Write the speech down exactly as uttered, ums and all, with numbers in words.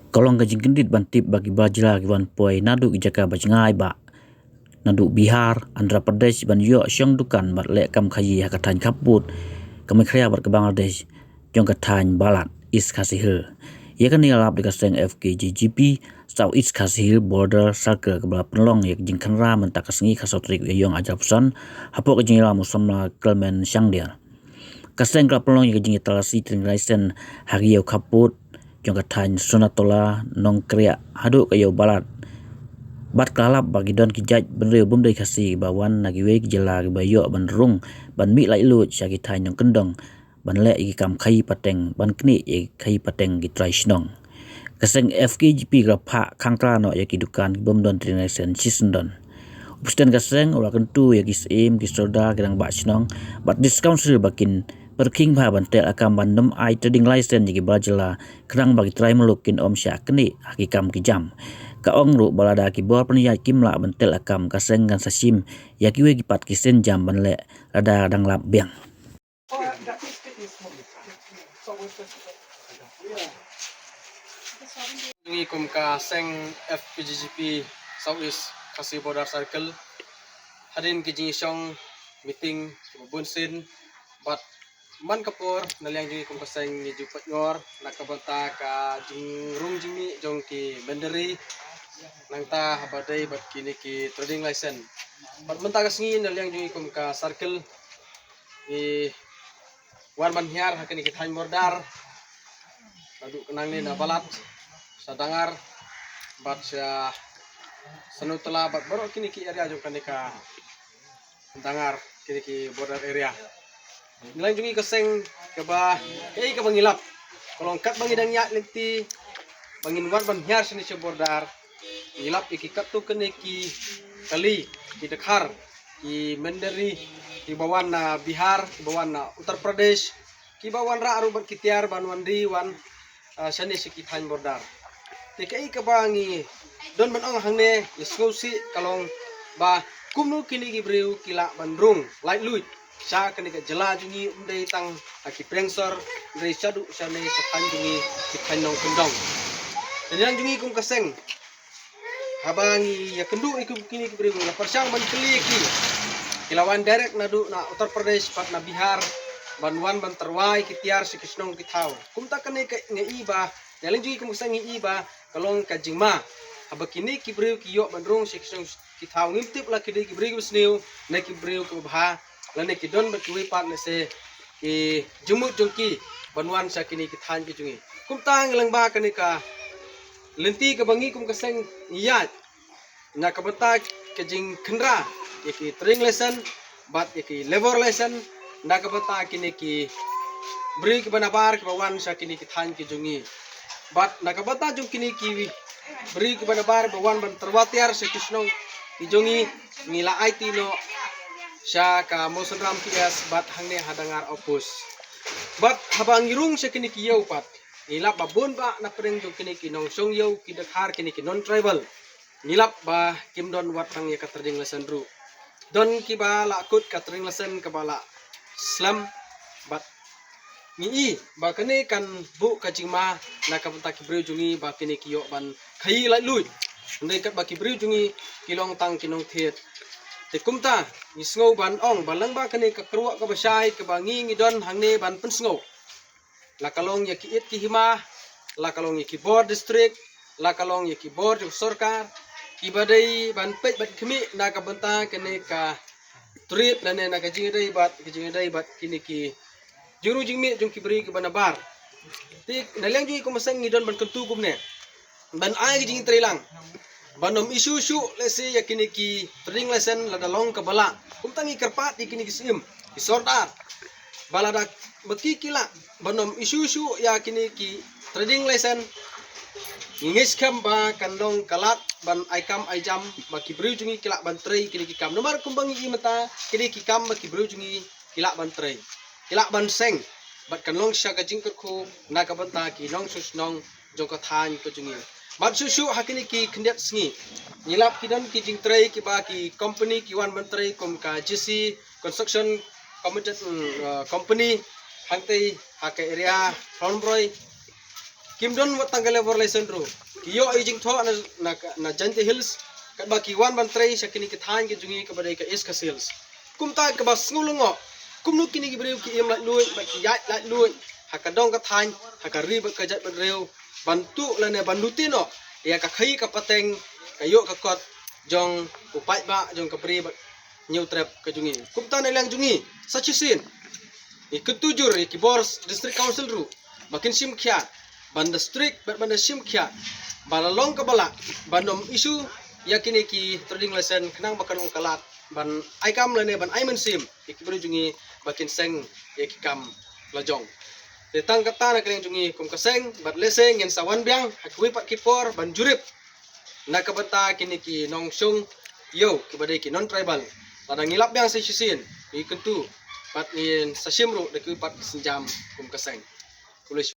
Ka long ka jingkyndit ban tip ba ki ba jylla ki wan poi naduh ki jaka ba jngai ba naduh Bihar, Andhra Pradesh ban ïoh shong dukan bad leh kam khaïi ha ka thaiñ khappud ka Meghalaya bad ka Bangladesh jong ka thaiñ Balat, East Khasi Hills. Ïa kane la lap da ka seng F K J G P South East Khasi Hills Border Circle kaba la pynlong ïa ka jingkhynra mynta ka sngi khatsaw tarik u Ïaïong arhajar arphew san hapoh ka jingïalam u samla Clement Shangdiar. Ka seng ka la pynlong ïa ka jingïatalasi trading license ha ki ïew khappud jong ka thaiñ Sonatola, Nongkriah haduh ka ïew Balat. Bad ka la lap ba ki don ki jait bynriew bym dei Khasi ba wan na kiwei ki jylla kiba ïoh ban rung ban mih laitluid sha ki thaiñ nongkyndong ban leh ïa ki kam khaïi pateng, ban knieh ïa ki khaïi pateng ki trai shnong. Ka seng F K J P ka la phah khang tla noh ïa ki dukan ki bym don trading license shisyndon. U president ka seng u la kyntu ïa ki syiem, ki sordar, ki rangbah shnong bad District Council ba kin pyrkhing bha ban teh lakam ban nym ai trading license ïa ki ba jylla, khnang ba ki trai muluk kin ym shah knieh ha ki kam ki jam. Ka ong ruh ba lada ki bor pynïaid kim lah ban teh lakam, ka seng kan sa shim ïa kiwei ki pat ki sienjam ban leh lada dang lap biang. Ngi kum ka seng F K J G P South East Khasi Border Circle, hadien ki jingshong meeting kiba bun sien bad man ka por, na liang jong ngi kum ka seng ngi ju pynïor na ka bynta ka jingrung jingmih jong ki mynder ri, nangta haba dei bad kine ki trading license. Bad mynta ka sngi na liang jong ngi kum ka circle ngi wan ban hiar ha kine ki thaiñ border, naduh ka nangne na Balat, sha Dangar bad sha Sonatola bad baroh kine ki area jong kane ka Dangar, kine ki border area. Na liang jong ngi ka seng kaba, kaei kaba ngi lap, ka long katba ngi dang ïaid lynti ba ngin wan ban hiar shane sha border, ngi lap ïa ki katto katne ki kali, ki dkhar, ki mynder ri kiba wan na Bihar, kiba wan na Uttar Pradesh, kiba wanrah ruh bad ki tiar ban wan ri wan, ah, shane sha ki thaiñ border. Te kaei kaba ngi don ban ong hangne, ngi sngewsih ka long ba kumno kine ki briew ki lah ban rung laitluid sha kane ka jylla jong ngi, ym dei tang ha ki priong sor, hynrei shaduh shane sha thaiñ jong ngi, ki thaiñ nongkyndong. Te na liang jong ngi kum ka seng, haba ngi ïakynduh ïa ki, kine ki briew, ngi la pyrshang ban kylli ïa ki, ki la wan direct naduh na Uttar Pradesh bad na Bihar ban wan ban tyrwa ïa ki tiar sha ki shnong ki thaw. Kumta kane ka ngi i ba, na liang jong ngi kum ka seng ngi i ba ka long ka jingma. Haba kine ki briew ki ïoh ban rung sha ki shnong ki thaw, ngim tip la ki dei ki briew kiba sniew ne ki briew kiba bha, lane ki don bad kiwei pat ne se ki jingmut jong ki ban wan sha kine ki thaiñ ki jong ngi. Kumta ngi lyngba kane ka lynti kaba ngi kum ka seng ngi ïaid na ka bynta ka jingkhynra ïa ki trading license bad ïa ki labour license na ka bynta kine ki briew kiba nabar kiba wan sha kine ki thaiñ ki jong ngi. Bad na ka bynta jong kine ki briew kiba nabar ba wan ban tyrwa tiar sha ki shnong ki jong ngi, ngi la aiti noh sha ka Mawsynram P S bad hangne ha Dangar outpost. Bad haba ngi rung sha kine ki ïew pat, ngi lap ba bun bah na pdeng jong kine ki nongshong ïew, ki dkhar, kine ki non tribal, ngi lap ba kim don wat tang ïa ka trading license ruh. Don kiba la kut ka trading license kaba la slem, bad ngi i ba kane kan buh ka jingma na ka bynta ki briew jong ngi ba kine ki ïoh ban khaïi laitluid. Hynrei katba ki briew jong ngi ki long tang ki nongthied. Te kumta ngi sngew ban ong ba lyngba kane ka kyrwoh kaba shai kaba ngi ngi don hangne ban pynsngew, la ka long ïa ki ïit ki hima, la ka long ïa ki bor district, la ka long ïa ki bor jong sorkar, kiba dei ban peit bad khmih na ka bynta kane ka turit lane na ka jingïadei bad, ka jingïadei bad kine ki jingrung jingmih jong ki briew kiba nabar. Te na liang jong ngi kum ka seng ngi don ban kyntu kumne, ban ai ka jingtrei lang ban ym issue shuh lehse ïa kine ki trading license lada long kaba lah. Kumta ngi kyrpad ïa kine ki syiem, ki sordar, ba lada ma ki ki lah ban ym issue shuh ïa kine ki trading license, ngi ngeit skhem ba kan long ka lad ban ai kam ai jam ba ki briew jong ngi ki lah ban trei kine ki kam. Namar kumba ngi i mynta, kine ki kam ba ki briew jong ngi ki lah ban trei, ki lah ban seng, bad kan long sha ka jingkyrkhu na ka bynta ki nongshong shnong jong ka thaiñ ka jong ngi. Bad shuh shuh ha kine ki khyndiat sngi ngi lap ki don ki jingtrei kiba ki company ki wan ban trei kum ka J C Construction Committed, mm, uh, Company hangtei ha ka area Khlonbroi. kim don wat tang ka labour license ruh. Ki ïoh i jingthoh na, na, na Jaintia Hills, katba ki wan ban trei sha kine ki thaiñ ki jong ngi kaba dei ka East Khasi Hills. Kumta kaba sngew lyngngoh, kumno kine ki briew ki im laitluid bad ki ïaid laitluid ha ka dong ka thaiñ, ha ka ri bad ka jaitbynriew, ban tuh lane ban lute noh ïa ka khaïi ka pateng, ka ïoh ka kot jong u paidbah jong ka Bri bad Hynñiewtrep ka jong ngi. Kumta na liang jong ngi sa shisien ngi kyntu jur ïa ki bor District Council ruh ba kin shim khia, ban da strict bad ban da shim khia, ba la long kaba lah ban ym issue ïa kine ki trading license khnang ba kan long ka lad ban ai kam lane ban ai mynsiem ïa ki briew jong ngi ba kin seng ïa ki kam la jong. Te tang kata na ka liang jong ngi kum ka seng, bad lehse ngin sa wan biang ha kiwei pat ki por ban jurip na ka bynta kine ki nongshong ïew kiba dei ki non tribal. Lada ngi lap biang sa shisien, ngi kyntu bad ngin sa shim ruh da kiwei pat ki sienjam kum ka seng. Khublei shibun.